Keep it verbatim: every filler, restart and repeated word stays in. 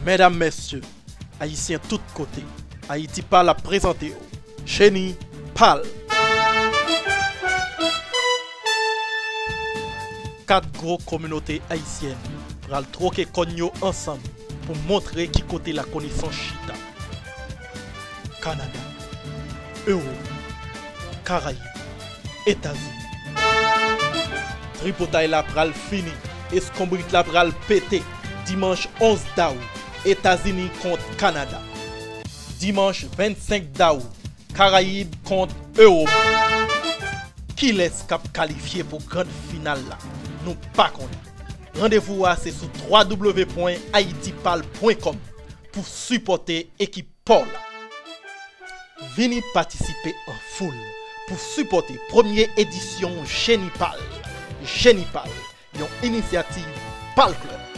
Medam, mesye, Ayisyen tout kote, Ayiti Pal ap prezante w Jeni Pal. Kat gwo kominote ayisyèn pral twoke kòn yo ansanm pou montre ki kote lakonesans chita. Kanada, Ewòp, Karayib, Etazini. Tripotay la pral fini, eskonbrit la pral pete. Dimanch onz dawou, Etazini kont Kanada. Dimanch vennsenk dawou, Karayib kont Ewòp. Kilès k ap kalifye pou grand final la? Nou pa konnen. Randevou a se sou w w w pwen ayiti pal pwen kòm pou sipòte ekip pa w la. Vini patisipe an foul pou sipòte premye edisyon Jeni Pal. Jeni Pal, yon inisyativ Pal Club.